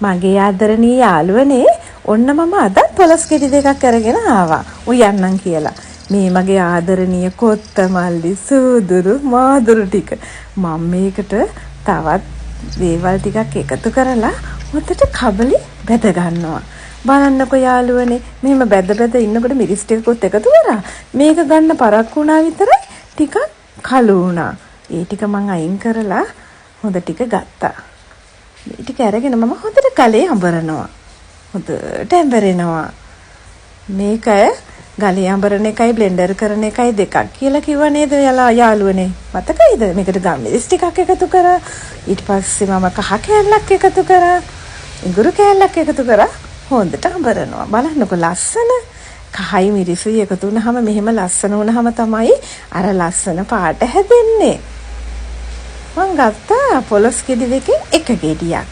මගේ ආදරණීය යාළුවනේ, ඔන්න මම අදත් පොලොස් ගෙඩි දෙකක් අරගෙන ආවා උයන්නම් කියලා. මේ මගේ ආදරණීය කොත්තමල්ලි, සූදුරු, මාදුරු ටික මම මේකට තවත් දේවල් ටිකක් එකතු කරලා හොඳට කබලි බැද ගන්නවා. බලන්නකො යාළුවනේ, මෙහෙම බැද බැද ඉන්නකොට මිරිස් ටිකකුත් එකතු කරා. මේක ගන්න පරක්කු වුණා විතරයි, ටිකක් කළු වුණා. ඒ ටික මං අයින් කරලා හොඳ ටික ගත්තා. මේ ටික අරගෙන මම හොඳට ගලේ අඹරනවා. හොඳට ඇඹරෙනවා. මේක ගලේ අඹරන එකයි බ්ලෙන්ඩර් කරන එකයි දෙකක් කියලා කිව්වා නේද යාළුවනේ? මතකයිද? මේකට ගම්මිරිස් ටිකක් එකතු කරා. ඊට පස්සේ මම කහ කෑල්ලක් එකතු කරා. ඉඟුරු කෑල්ලක් එකතු කරා. හොඳට අඹරනවා. බලන්නකො ලස්සන. කහයි මිරිසුයි එකතු වුණාම, මෙහෙම ලස්සන වුණාම තමයි අර ලස්සන පාට හැදෙන්නේ. මං ගත්තා පොලොස් ගෙඩි දෙකෙන් එක ගෙඩියක්.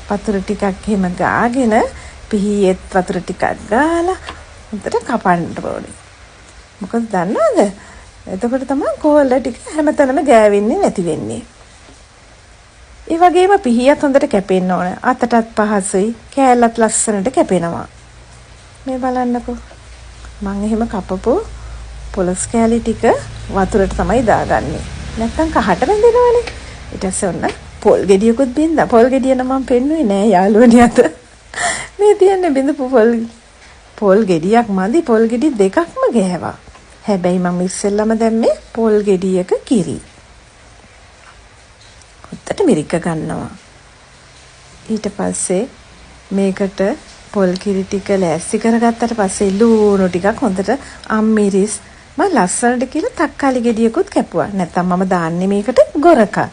වතුර ටිකක් එහෙම ගාගෙන, පිහියෙත් වතුර ටිකක් ගාලා හොඳට කපන්න ඕනේ. මොකද දන්නවද? එතකොට තමයි කොහොල්ල ටික හැමතැනම ගෑවෙන්නේ නැති වෙන්නේ. ඒ වගේම පිහියත් හොඳට කැපෙන්න ඕන. අතටත් පහසුයි. කෑල්ලත් ලස්සනට කැපෙනවා. මේ බලන්නකෝ. මං එහෙම කපපු පොලොස් කෑලි ටික වතුරට තමයි දාගන්නේ. නැත්තම් කහට බැඳෙනවනේ. ඊට පස්සේ ඔන්න පොල් ගෙඩියකුත් බින්දා. පොල් ගෙඩිය නම් මං පෙන්නුවේ නෑ යාළුවනේ අත. මේ තියන්නේ බින්දපු පොල්. පොල් ගෙඩියක් මදි, පොල් ගෙඩි දෙකක්ම ගෑවා. හැබැයි මම ඉස්සෙල්ලම දැම්මේ පොල් ගෙඩියක කිරි. හොඳට මිරික ගන්නවා. ඊට පස්සේ මේකට පොල් කිරි ටික ලෑස්ති කරගත්තට පස්සේ ලූණු ටිකක් හොඳට, අම්මිරිස්, මම ලස්සනට කියලා තක්කාලි ගෙඩියකුත් කැපුවා. නැත්තම් මම දාන්නේ මේකට ගොරකා,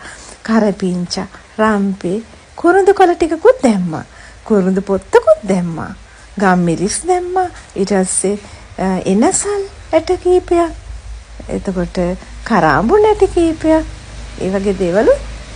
කරපිංචා, රම්පේ, කුරුඳු කොළ ටිකකුත් දැම්මා. කුරුඳු පොත්තකුත් දැම්මා. ගම්මිරිස් දැම්මා. ඊට පස්සේ එනසල් ඇට කීපයක්. එතකොට කරාඹු ඇට කීපයක්. ඒ වගේ දේවලු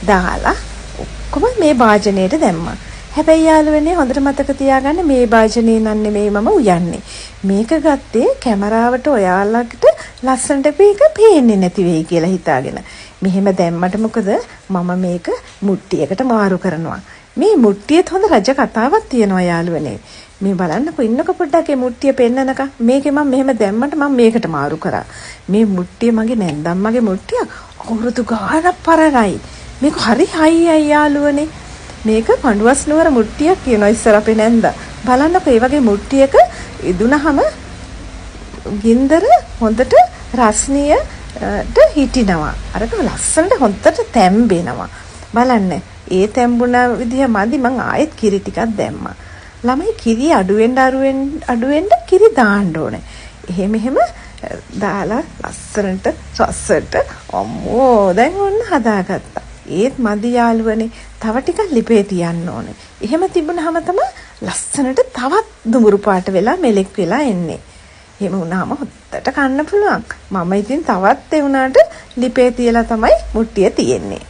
දාලා ඔක්කොම මේ භාජනයට දැම්මා. හැබැයි යාළුවනේ, හොඳට මතක තියාගන්න, මේ භාජනේ නම් නෙමෙයි මම උයන්නේ. මේක ගත්තේ කැමරාවට ඔයාලට ලස්සනට මේක පේන්නේ නැති වෙයි කියලා හිතාගෙන. මෙහෙම දැම්මට මොකද, මම මේක මුට්ටියකට මාරු කරනවා. මේ මුට්ටියෙත් හොඳ රජ කතාවක් තියෙනවා යාළුවනේ. මේ බලන්නකෝ, ඉන්නකො පොඩ්ඩක් ඒ මුට්ටිය පෙන්නනකම්. මේකේ මම මෙහෙම දැම්මට මම මේකට මාරු කරා. මේ මුට්ටිය මගේ නැන්දම්මගේ මුට්ටියක්. අවුරුදු ගාණක් පරණයි. මේක හරි හයියයි යාළුවනේ. මේක පඬුවස් නුවර මුට්ටියක් කියනවා ඉස්සර අපේ නැන්දා. බලන්නකෝ, ඒ වගේ මුට්ටියක ඉදුණහම ගින්දර හොඳට රස්නියට හිටිනවා. අරක ලස්සනට හොඳට තැම්බෙනවා. බලන්න, ඒ තැම්බුණ විදිහ මදි, මං ආයෙත් කිරි ටිකක් දැම්මා. ළමයි, කිරි අඩු වෙන්න අඩු වෙන්න කිරි දාන්න ඕනේ. එහෙම එහෙම දාලා ලස්සනට රසට, අම්මෝ, දැන් ඔන්න හදාගත්තා. ඒත් මදි යාළුවනේ, තව ටිකක් ලිපේ තියන්න ඕනේ. එහෙම තිබුණාම තමයි ලස්සනට තවත් දුඹුරු පාට වෙලා මෙලෙක් වෙලා එන්නේ. එහෙම වුණාම හොද්දට කන්න පුළුවන්. මම ඉතින් තවත් ඒ වුණාට ලිපේ තියලා තමයි මුට්ටිය තියෙන්නේ.